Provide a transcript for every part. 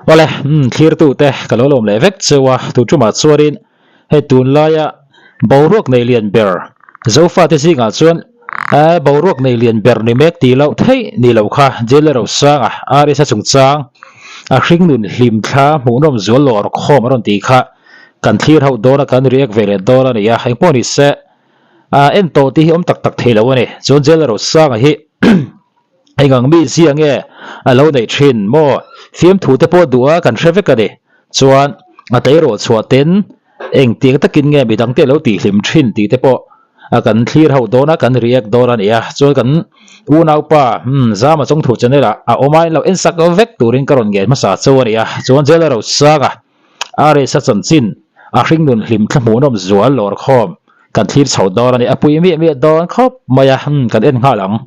Awle, umm thlirtute ka lo lawm leh vek cheu a, tu tumah chuanin hei tunlaia boruak nei lian ber Zofate zingah chuan eh boruak nei lian ber ni mek tih loh theih ni lo kha Jail Rosanga RSA chungchang a hringnun hlim thla hmuhnawm zual lawr khawm a rawn tih kha kan thlir hauh dawn a, kan react ve leh dawn a ni a, engpawh ni se ah en tawh tih hi awm tak tak thei lo a ni. Chuan Jail Rosanga hi Engang mi zia nge a lo neih thin maw? Fiamthu te pawh duh a kan hre vek a ni. Chuan a tleirawl chhuah ten engtiang takin nge midang te a lo tihhlim thin tih te pawh a kan thlir ho dawn a, kan react dawn a ni a. Chuan kan unaupa Zama Chawngthu channel ah a awm a, in lo en sak vek turin ka rawn ngen hmasa chu a ni a. Chuan Jail Rosanga RS-a chanchin a hringnun hlim thla hmuhnawm zual lawr khawm kan thlir chho dawn a ni. A pui miah miah dawn khawp mai a, kan en nghal ang.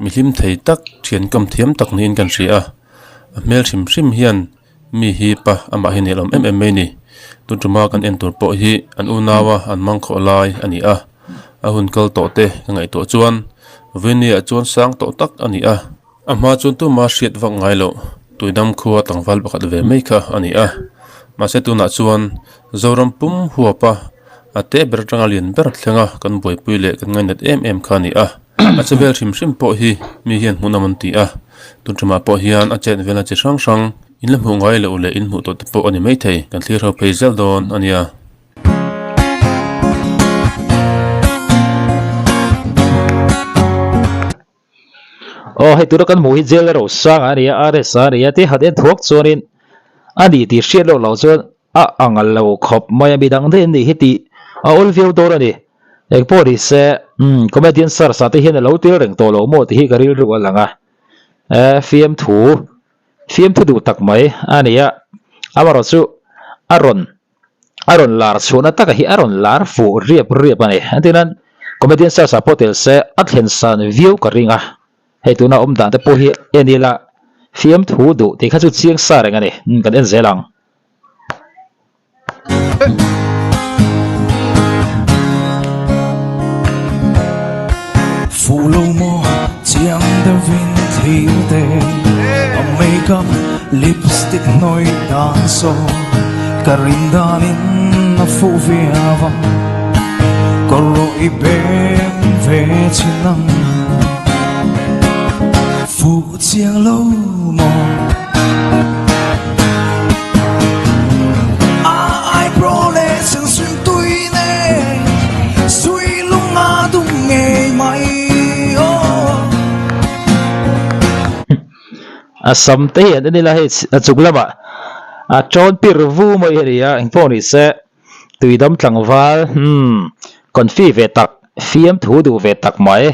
Mi hlim thei tak, thian kam thiam tak niin kan hria a, a hmel hrim hrim hian mi hi pa amah hi nelawm em em mai a ni. Tun tuma kan en tur pawh hi an unaua an mangkhawh lai a ni a, a hun kal tawh te ka ngaihtuah chuan Vawini ah chuan sang tawh tak a ni a, a hma chuan tuma hriat vak ngai loh tuidam khua tlangval pakhat ve mai kha a ni a, mahse tunah chuan Zoram pum huapa a te ber atanga lian ber thlenga kan buaipui leh kan ngainat em em kha a ni a, a che vel hrim hrim pawh hi mi hian hmuhnawm an ti a, tun tumah pawh hian a chet velna chi hrang hrang in la hmuh ngai loh leh in hmuh tawh te pawh a ni maithei kan thlir ho phei zel dawn a nia. Aw hei tura kan hmuh hi jail rosang a nia RS a nia tih han en thuak chuanin a ni tih hriat loh loh chuan a ang lo khawp mai a midang daih an nih hi tih a awl viau dawn a ni engpawh ni se umm comedian search ah te hian a lo tel reng tawh lo maw tih hi ka rilru a lang a e fiamthu fiamthu duh tak mai a ni a amaherawhchu chu a rawn a rawn lar chhuahna taka hi a rawn lar fuh riap riap a ni. Engtin comedian search ah pawh tel se a thlen san viau ka ring a, hei tuna awm dan te pawh hi en ila fiamthu duh tih kha chu chiang sa reng a ni, kan en zel ang. Fuh lo maw chiang deuhin thlir te a makeup lipstick hnawih dan saw ka rin danin a fuh viau a kawr rawh i beng ve chin ang fuh chiang lo maw a eyebrow leh sensuin tui nen sui lung a dum ngei mai aw. A sam te hi an en ila hei a chung lamah a tawn pir vu mai a ni a engpawh ni se tuidam tlangval umm confi ve tak fiamthu duh ve tak mai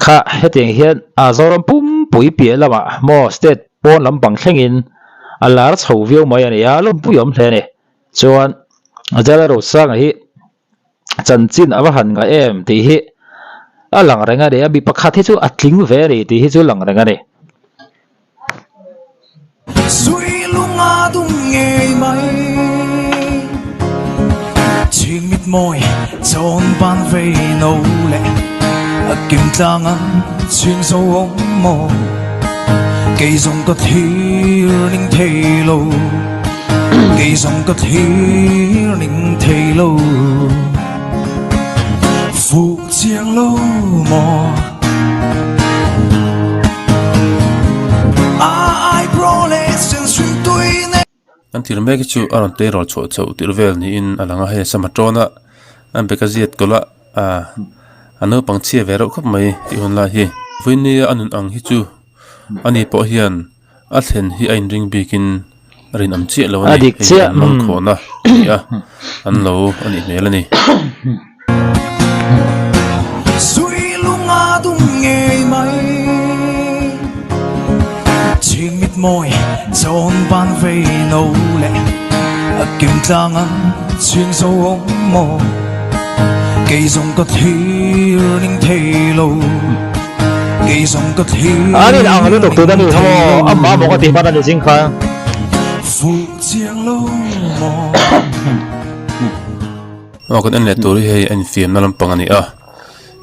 kha hetiang hian a Zoram pumpui piah lamah maw state pawn lampang thlengin a lar chho viau mai a ni a lawmpui awm hle a ni chuan Jala Rosanga hi chanchin a va han ngaih em tih hi a lang reng a ni a mi pakhat hi chu a tling ve a ni tih hi chu a lang reng a ni. Sui lunga dum ngei mai Chhing mit mawi chawn ban vei no leh A kim tlang ang chhing zo awm maw Kei zawng ka thlir ning thei lo Kei zawng ka thlir ning thei lo Fuh chiang lo maw A eyebrow leh sen sui tui nei An thil mek hi chu a rawn tleirawl chhuah chhoh tirh vel niin a lang a, hei sama tawn a an bag a ziat kawlh a ah a naupang chhia ve reuh khawp mai tih hun lai hi. Vawinia a nun ang hi chu ani pawh hian A thlen hi a inring bikin a rinawm chiah lo a ni. Hei hi an mangkhawhna a ni a, an lo a nih hmel a ni. Sui lunga dum ngei mai Chhing mit mawi chawn ban vei no leh A kim tlang ang chhing zo awm maw Kei zawng ka thlir ning thei lo An in ang lutuk tun a ni kha maw amah maw ka tih hman a ni zing kha. Aw kan en leh tur hi hei a infiamna lampang a ni a.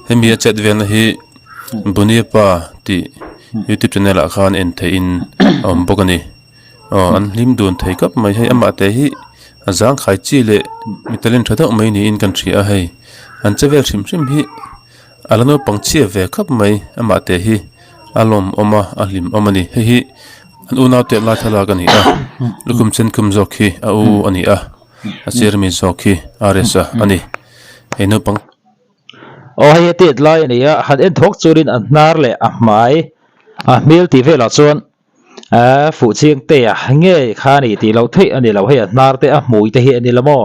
Hemi a chet velna hi Bunia pa tih youtube channel ah khan en theih in a awm bawk a ni. Aw an hlim dun thei khawp mai hei amah te hi a zangkhai chi leh mi talent tha deuh mai niin kan hria a hei an che vel hrim hrim hi a la naupang chhia ve khawp mai amah te hi a lawmawm a a hlimawm a ni hei hi an unau te lai thlalak a ni a lukhum sen khum zawk hi a u a ni a a sir mi zawk hi R S a a ni hei naupang. Aw hei hi tet lai a ni a han en thawk chuanin a hnar leh a hmai a hmel tih velah chuan Aaa fuh chiang te a ngei kha a ni tih loh theih a ni lo hei a hnar te a hmui te hi a ni lo maw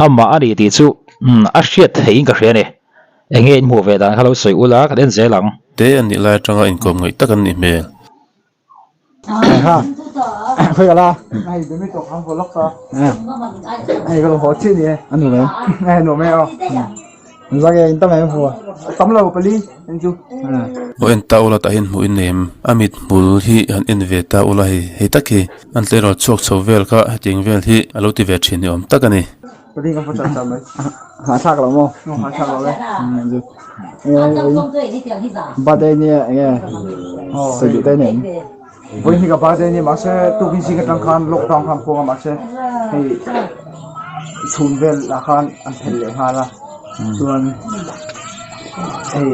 amah a ni tih chu umm a hriat theihin ka hria a ni eng nge in hmuh ve dan kha lo sawi ula kan en zel ang. Te an nih lai atanga inkawm ngaih tak an nih hmel. Aw en ta ula tah hian hmuh in nei em a mit hmul hi han en ve ta ula hei hei tak hi an tleirawl chhuak chho vel kha hetiang vel hi a lo ti ve thin ni awm tak a ni. Vawiin hi ka birthday a ni mahse tukin zing atang khan lockdown khan phuang a mahse hei chhun vel ah khan an phelh leh nghal a chuan hei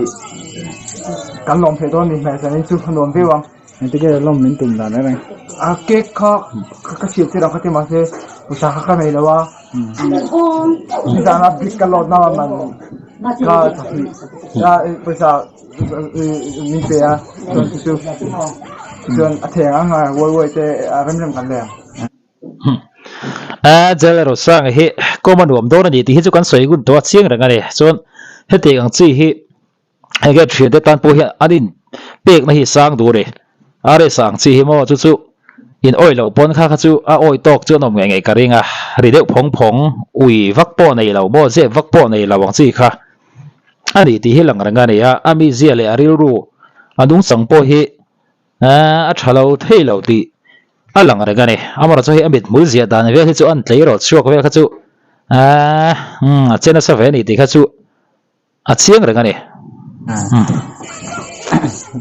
kan lawm theih dawn a ni hmel zanin chu a nuam viau ang. Engtikah nge lawm min tum dan reng reng? A cake kha ka siam tir ang kha ti mahse pawisa kha ka nei lo a nizan a bik ka load na man kha chahnih pawisa. Min pe a chuan chu chu chuan a theng ang a uai uai te a rem rem kan leng. A Jal Rosanga hi kawm a nuam dawn a ni tih hi chu kan sawi ngun tawh a chiang reng a ni. Chuan hetiang ang chi hi enge thiante tan pawh hian an in pekna hi sang duh a ni. RS ang chi hi maw chu chu in awih loh pawn kha kha chu a awih tawk chu an awm ngei ngei ka ring a. Ri deuh phawng phawng ui vak pawh nei lo maw zep vak pawh nei lo ang chi kha. A ni tih hi lang reng a ni a, a mizia leh a rilru a nungchang pawh hi a tha lo thei lo tih a lang reng a ni. Amaherawhchu hei a mithmul ziah dan vel hi chu an tleirawl chhuak vel kha chu a che nasa ve a ni tih kha chu a chiang reng a ni.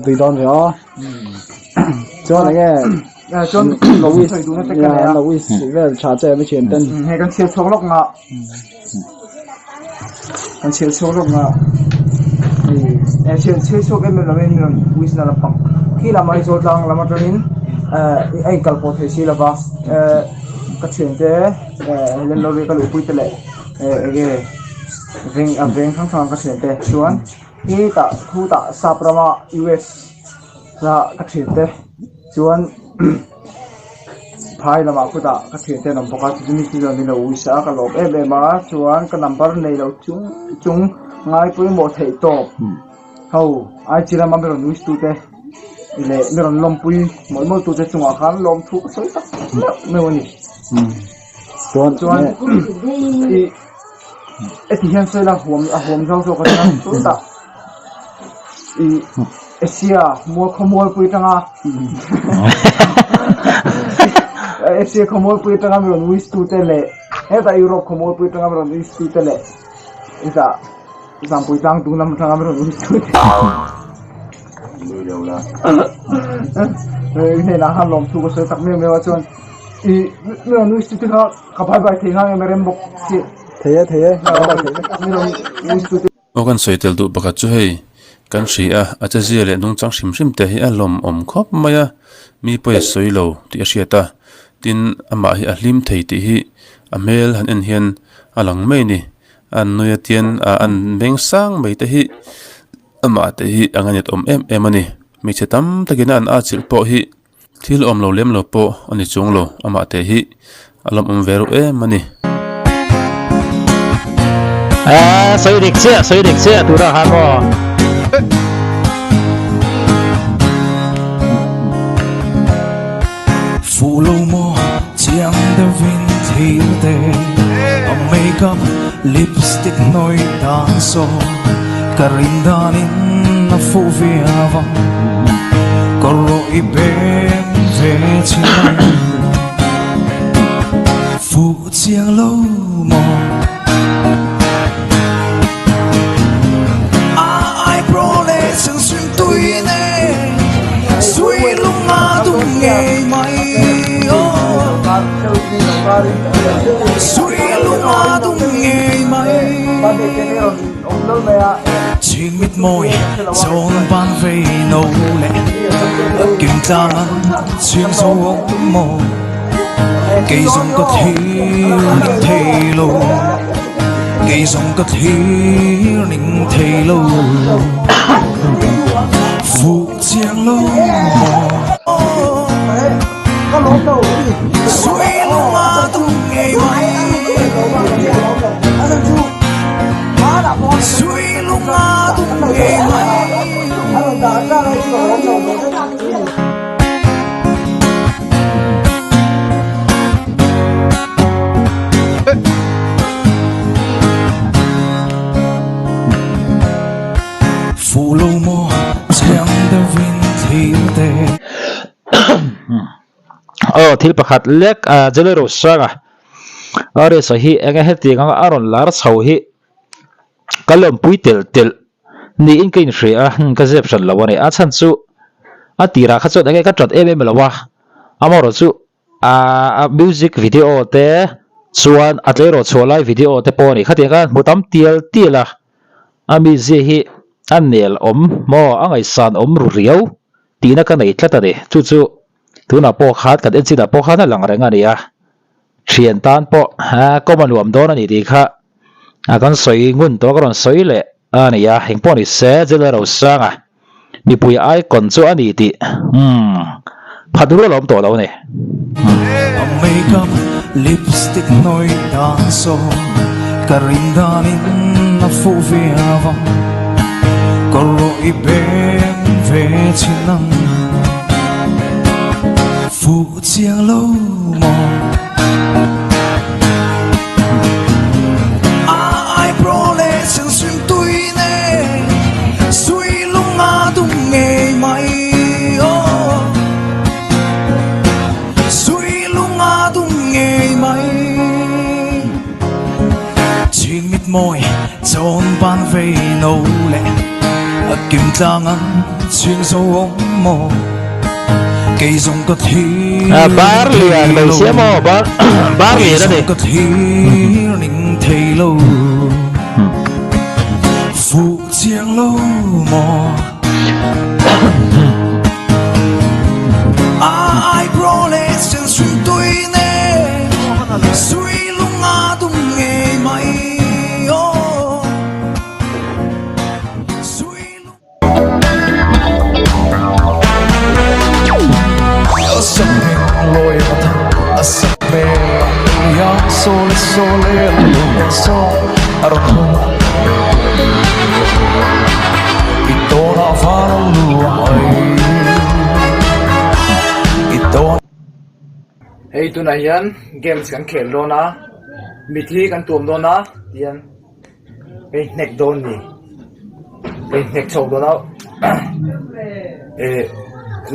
Tui dawn ve aw. Chuan enge Chuan lo wish lo wish vel tha che mi thian ten. Hei kan chhiar chhuak lawk nga. Kan chhiar chhuak lawk nga hei chhiar chhiar chhuak em em lovin rawn wish na lampang khi lam Aizawl tlang lam atangin eh a inkal pawh thei si lova eh ka thiante eh Helen Lawri ka luhpui te leh eh enge veng a veng hrang hrang ka thiante chuan hetah khutah sap rama U_S a ka thiante chuan. Phai lamah kutah ka thiante an awm bawk a chumi chu chuan min lo wish a ka lawm em em a chuan ka number nei lo chung chung ngai pawimawh theih tawp ho ai chi lama mi rawn wish tu te leh mi rawn lawmpui mawlh mawlh tu te chungah khan lawmthu ka sawi tak meuh meuh a ni chuan chuan ih heti hian sawi la huam a huam zau zawk a nia chutah ih Asia mual khawmualpui atanga Asia khawmualpui atanga mi rawn wish tute leh hetah Europe khawmualpui atanga mi rawn wish tute leh hetah Zampui tlang dung lam atanga mi rawn wish tute i hnenah khan lawmthu ka sawi tak meuh meuh a chuan i mi rawn wish tute kha ka bye bye thei nghal em a rem bawk si Thei e thei e bye bye thei mi rawn wish tute Aw kan sawi tel duh pakhat chu hei kan hria a, a chezia leh nungchang hrim hrim te hi a lawmawm khawp mai a, mi pawi a sawi lo tih a hriat a, tin amah hi a hlim thei tih hi a hmel han en hian a lang mai a ni, a nui a tian ah an beng sang mai te hi amah te hi a ngainat awm em em a ni, hmeichhe tam takin a an atchilh pawh hi. Thil awm lo lem lo pawh a ni chuang lo, amah te hi a lawmawm ve reuh em a ni. Aaa sawi dik chiah sawi dik chiah tunah khan maw. Fuh lo maw chiang deuhin thil te a makeup lipstick hnawih dan saw ka rin danin a fuh viau a kawr rawh i pek ve chin ang fuh chiang lo maw. Chhing mit mawi chawn ban vei no leh a kim tlang an chhing zo awm maw kei zawng ka thlir ning thei lo kei zawng ka thlir ning thei lo fuh chiang lo maw suy lung a tum ngei mai suy lung a tum ngei mai. Fuh lo maw chiang deuhin thlir teh. Aw thil pakhat lek a Jelly Rosanga a resa hi enge hetiang anga a rawn lar chho hi ka lawmpui telh telh niin ka inhria a ka zep hran lo a ni. A chhan chu a tirah kha chuan enge ka tat em em lo a, amaherawh chu a music video te chuan a tleirawl chhuah lai video te pawh a ni. Khatiang khan hmu tam tial tial a, a mizia hi a nel awm maw a ngaihsan awm ru riau tihna ka nei tlat a ni. Chu chu tunah pawh khan kan en chinah pawh khan a lang reng a ni a, thian tan pawh kawm a nuam dawn a ni tih kha a kan sawi ngun tawh ka rawn sawi leh a ni a, engpawh ni se Jela Rosanga mipui icon chu a ni tih umm phat rual a awm tawh lo a ni. A makeup lipstick hnawih dan saw ka rin danin a fuh viau ang ka rawh i beng ve chin ang fuh chiang lo maw a eyebrow leh sen swim tui nen sui lung a dum ngei mai aw. Sui lung a dum ngei mai Chhing mit mawi chawn ban vei no leh A kim tlang ang chhing zo awm maw Kei zawng ka thlir Bar lian mai sia maw bar bar lian a ni. Kei zawng ka thlir ning thei lo Fuh chiang lo maw. Hei tunah hian games kan khel dawn a mit hi kan tuam dawn a tihian hei hnek dawn a ni hei hnek chho dawn a eh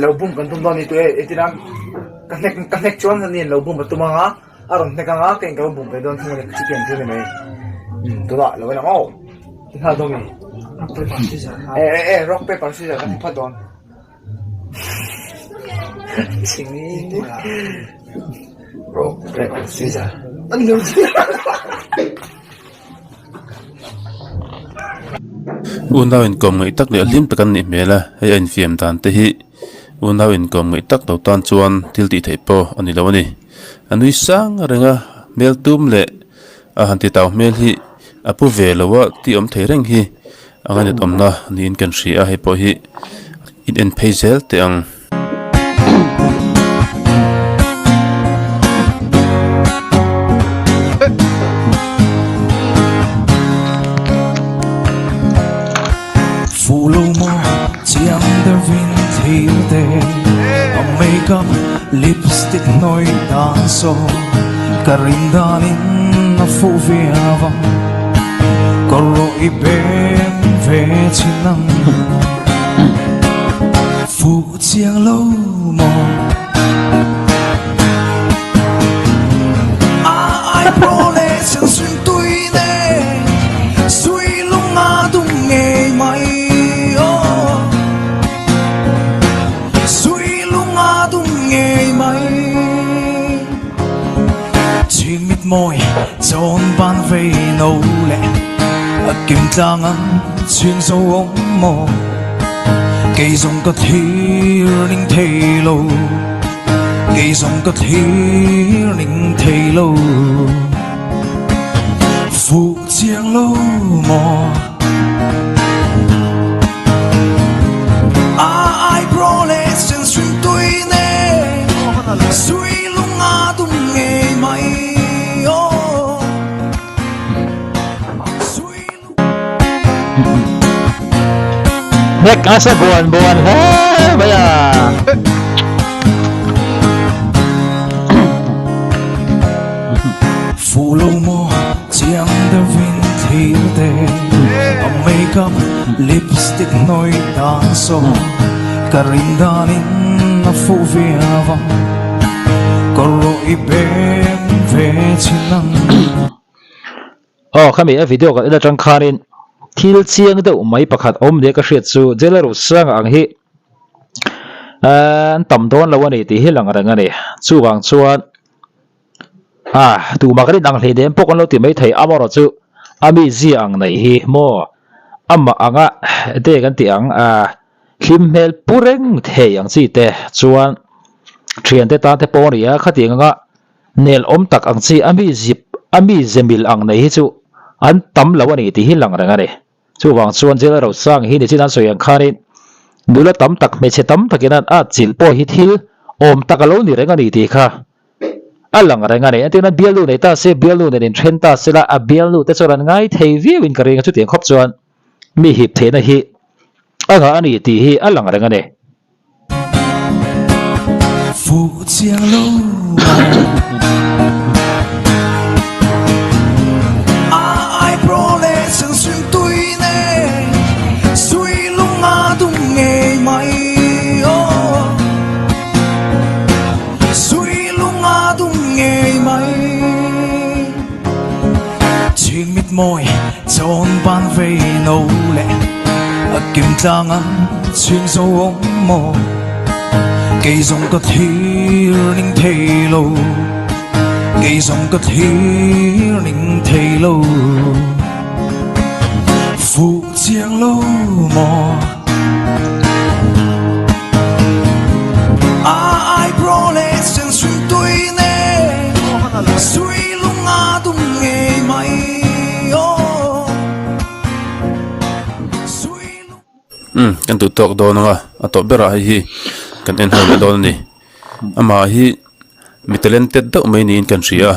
lo bum kan tum dawn a ni tih entir a ka hnek ka hnek chuan ani an lo bum a tum ang a. A rawn hnek ang a, ka inka bum ve dawn thung a ni, chutiang chu a ni mai. Umm tunah lo en ang aw, ti nghal dawn mi? Rock paper scissor eh eh eh rock paper scissor ka ti phawt dawn. Rock paper scissor a ni lo Unau inkawm ngaih tak leh hlim tak an nih hmel a, hei a infiam dan te hi unau inkawm ngaih tak lo tan chuan thil tih theih pawh a ni lo a ni. A nui sang reng a, hmel tum leh a han ti tau hmel hi a pu ve lo a tih awm thei reng hi a ngainat awmna niin kan hria a, hei pawh hi in en phei zel teh ang. Fuh lo maw chiang deuhin thlir te A makeup lipstick hnawih dan saw Ka rin danin a fuh viau ang Ka rawh i beng ve chin ang Fuh chiang lo maw A eyebrow leh sen swim tui nen Sui lung a dum ngei mai aw Sui lung a dum ngei mai Chhing mit mawi chawn ban vei no leh. Kim tlang an chhing zo awm maw Kei zawng ka thlir ning thei lo Kei zawng ka thlir ning thei lo Fuh chiang lo maw A eyebrow leh sen sui tui nen Sui lung a dum ngei mai aw Hnek nasa buan buan hle mai a. Fuh lo maw chiang deuhin thil te A makeup lipstick hnawih dan saw Ka rin danin a fuh viau ang Ka rawh i beng ve chin ang. Aw khami a video kan en atang khanin thil chiang deuh mai pakhat awm nia ka hriat chu Jailer Sanga ang hi an tam dawn lo a ni tih hi lang reng a ni. Chuvang chuan ah tumah kan inang hlei nem pawh kan lo ti mai thei amaherawh chu a mizia ang neih hi maw amah anga te kan tih ang ah hlim hmel pu reng thei ang chi te chuan thiante tan te pawh a ni a khatiang anga Nel awm tak ang chi a mi zip a mi ze mil ang nei hi chu an tam lo a ni tih hi lang reng a ni. Chuvang chuan Jail Rosang hi nichin an sawi ang khanin nula tam tak hmeichhe tam takin an at chilh pawh hi thil awm tak a lo ni reng a ni tih kha a lang reng a ni. Entirna bialnu nei ta se bialnu nen inthen ta sela a bialnu te chuan an ngai thei viau in ka ring a chutiang khawp chuan mi hip theihna hi a ngah a ni tih hi a lang reng a ni. Fuh chiang lo A eyebrow leh sen sui tui nen Sui lung a dum ngei mai aw Sui lung a dum ngei mai Chhing mit mawi chawn ban vei no leh A kim tlang an chhing zo awm maw Kei zawng ka thlir ning thei lo Kei zawng ka thlir ning thei lo Fuh chiang lo maw A eyebrow leh sen sui tui nen Sui lung a dum ngei mai aw Sui lung Umm kan duh tawk dawn ang a, a tawp berah hei hi kan en ho leh dawn a ni. Amah hi mi talented deuh mai niin kan hria a,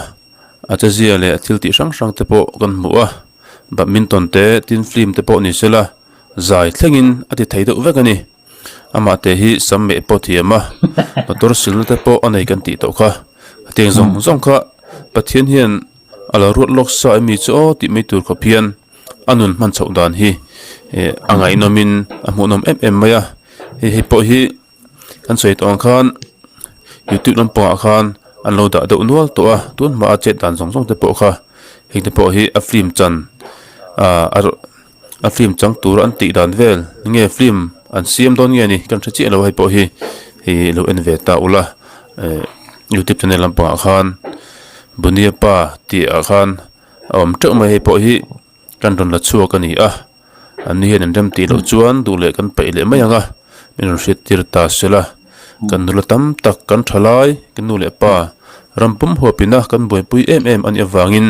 a chezia leh a thil tih hrang hrang te pawh kan hmu a, badminton te tin film te pawh ni sela zai thlengin a ti thei deuh vek a ni. Amah te hi sam meh pawh thiam a, motor silna te pawh a nei kan tih tawh kha. Hetiang zawng zawng kha Pathian hian a lo ruat lawk sa emi chu aw tih mai tur khawp hian a nun hman chhoh dan hi eh a ngaihnawmin a hmuhnawm em em mai a. Hei hei pawh hi kan sawi tawh ang khan youtube lampangah khan an lo dah deuh nual tawh a tun hmaah chet dan zawng zawng te pawh kha heng te pawh hi a film chan ah a film chang tur an tih dan vel nge film an siam dawn nge ni kan hre chiah lo a hei pawh hi hei lo en ve ta ula eh youtube channel lampangah khan bunia pa tih ah khan a awm teuh mai hei pawh hi kan rawn la chhuak a ni a. An ni hian an rem tih loh chuan duh leh kan paih leh mai ang a, min rawn hriat tir ta se la. Kan nula tam tak, kan tha lai, kan nu leh pa ram pum huapin a kan buaipui em em a nih avangin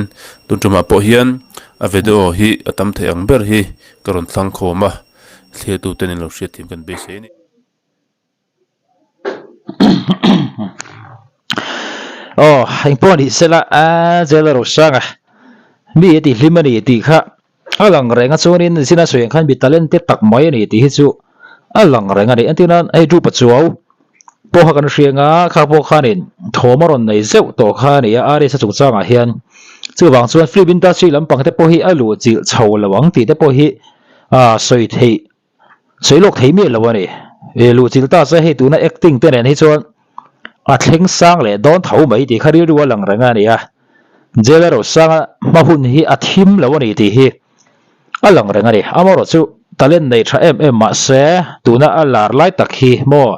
tun tumah pawh hian a video hi a tam thei ang ber hi ka rawn thlang khawm a, thliatute nen lo hriat thiam kan beisei a ni. Aw engpawh ni sela a Jail Rosanga mi a tih hlim a ni tih kha a lang reng a chuanin zina sawi ang khan mi talent te tak mai a ni tih hi chu a lang reng a ni entir nan hei Drupa Chuau pawh kha kan hria anga kha pawh khanin thawm a rawn nei zeuh tawh kha a ni a RS a chungchangah hian chuvang chuan film industry lampang te pawh hi a luh chilh chho lo ang tih te pawh hi a sawi theih Sawi lawk thei miah lo a ni. E luhchilh ta che hei tuna acting te nen hi chuan a thleng sang leh dawn tho mai tih kha rilru a lang reng a ni a. Jail a Rosanga hma hun hi a thim lo a ni tih hi a lang reng a ni. Amaherawh chu talent nei tha em em mah se tuna a lar lai tak hi maw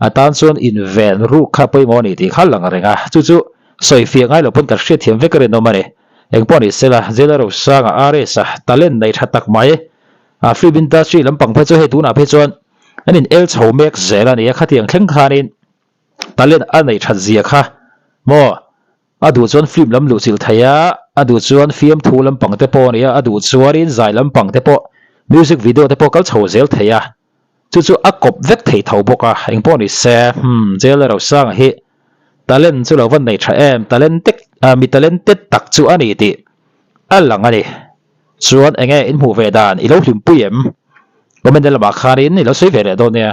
a tan chuan inven ruk kha pawimawh a ni tih kha a lang reng a. Chu chu sawifiah ngai lo pawn kan hriatthiam vek a rinawm a ni. Engpawh ni sela, Jailer Rosanga RS-a talent nei tha tak mai a film industry lampang phei chu hei tunah phei chuan an in el chho mek zel a ni a, khatiang thleng khanin talent a nei that zia kha maw a duh chuan film lam luh chilh thei a, a duh chuan fiamthu lampang te pawh a ni a, a duh chuanin zai lampang te pawh music video te pawh kal chho zel thei a. Chu chu a kawp vek thei tho bawk a, engpawh ni se, hmm, Jailer Rosanga hi talent chu lo va nei tha em, talent tek, mi talented tak chu a ni tih a lang a ni. Chuan enge in hmuh ve dan i lo hlimpui em? Comment lamah khanin i lo sawi ve leh dawn nia.